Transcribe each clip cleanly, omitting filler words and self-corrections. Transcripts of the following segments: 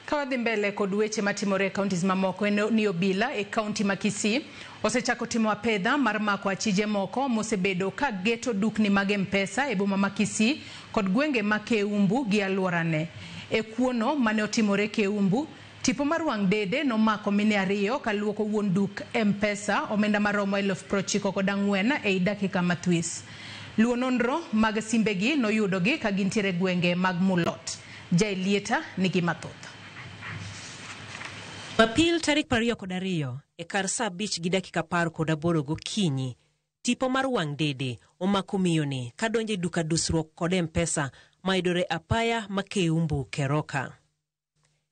Ka wadhi mbele kod weche matimore e counties mamoko en ni obila e kaunti ma Kisii osechako timo apedha mar mako achije moko mosebedo ka geto dukni mag M-Pesa e boma ma Kisii kod gwenge ma Keumbu gi alworane. E kuono mane otimore Keumbu, tipo mar wang' dede nomako mine ariyo kaluoko wuon duk M-Pesa omenda maromo 94,000 ei dakika mathwis. Luwo nonro mag simbegi noyudogi ka gintiere gwenge mag Mulot. Jaelieta nigi mathoth. Jumapil tarik 22 e kar saa 5:18 gokinyi, tipo mar wang' dede omako miyoni kadonjo e duka dusruok kod M-Pesa mayudore apaya ma Keumbu Keroka.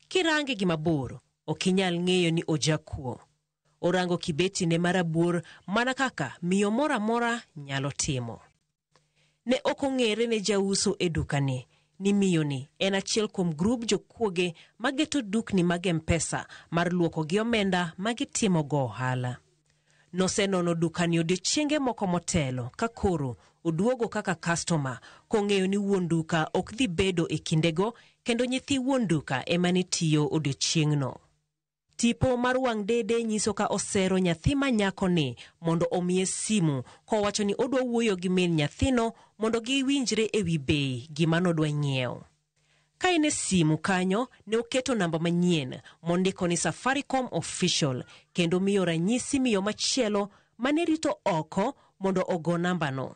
Kirange gi mabor, ok inyal ng'eyo ni ojakuo. Orango kibetine marabuor mana kaka miyo moro amora nyalo timo. Ne ok ong'ere ne jauso e dukani ni miyoni en achiel kuom grub jokuoge mageto dukni mag M-Pesa mar luoko gi omenda ma gitimogo ohala. Nosenono dukani odiochienge moko motelo ka koro oduogo kaka kastoma kong'eyo ni wuon duka ok dhi bedo e kindego kendo nyithi wuon duka ema ne tiyo odiochieng'no. Tipo mar wang' dede nyiso ka osero nyathi ma nyakoni mondo omiye simu kowacho ni odwa wuoyo gi min nyathino mondo giwinjre e wi bei gima nodwa nyiewo. Ka en e simu kanyo ne oketo namba manyien mondiko ni Safaricom official kendo miyo ranyisi miyo machielo mane rito oko mondo ogo nambano.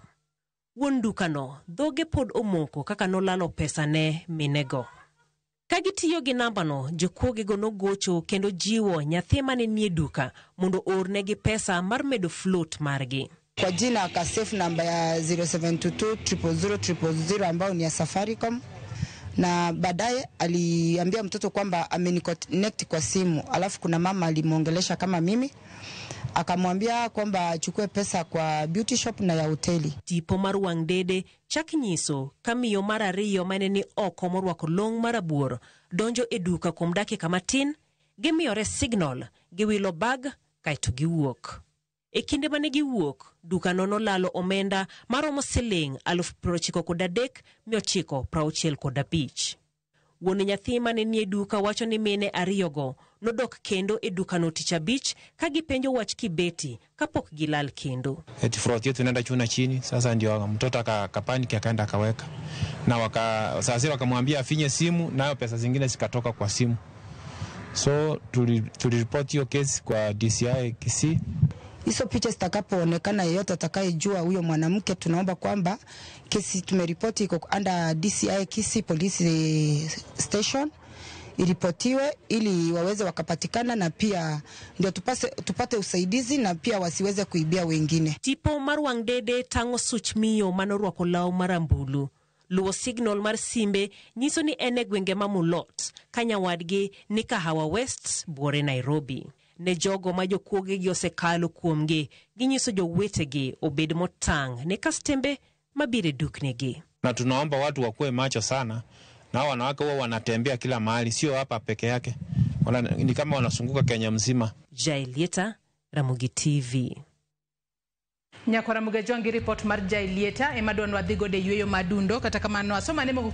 Wuon dukano dhoge pod omoko kaka nolalo pesa ne minego. Ka gitiyo gi nambano, jokuogego nogocho kendo jiwo nyathi mane nie duka mondo oornegi pesa mar medo float margi. Kwa jina akasave namba ya 0722 000 000 ambayo ni ya Safaricom, na baadaye aliambia mtoto kwamba ameniconnect kwa simu, alafu kuna mama alimwongelesha kama mimi, akamwambia kwamba achukue pesa kwa beauty shop na ya hoteli. Tipo mar wang' dede chak nyiso ka miyo mar ariyo mane ni oko morwako long marabuor donjo e duka kuom dakika matin, gimiyore signal, giwilo bag kaeto giwuok. E kinde mane giwuok, dukano nolalo omenda maromo siling 93,965. Wuon nyathi mane nie duka wacho ni mine ariyogo nodok kendo e dukano tich abich ka gipenjo wach kibeti kapok gilal kendo. Eti float yetu inaenda juu na chini. Sasa ndio mtoto akapaniki akaenda akaweka, na waka sasa wakamwambia afinye simu, nayo pesa zingine zikatoka kwa simu. So tuliripoti hiyo kesi kwa DCI Kisii. Hizo picha zitakapoonekana, yeyote atakayejua huyo mwanamke, tunaomba kwamba kesi tumeripoti iko under DCI Kisii Police Station iripotiwe ili waweze wakapatikana, na pia ndio tupate usaidizi na pia wasiweze kuibia wengine. Tipo mar wang' dede tang'o such miyo manorwako law marambulu. Luwo signal mar simbe nyiso ni en e gwenge ma Mulot ka nyawadgi ni Kahawa West buore Nairobi. Ne jogo ma jokuogegi osekalo kuomgi, ginyiso jowetegi obed motang' ne kastembe mabiro e duknigi. Na tunaomba watu wakuwe macho sana, na wanawake huwa wanatembea kila mahali, sio hapa peke yake. Ni kama wanazunguka Kenya mzima. Jaelieta, Ramogi TV. Nyakora Mugejongi report mar Jaelieta ema dwa nwadhi godo e yweyo madundo kata kamano asoma ne moko.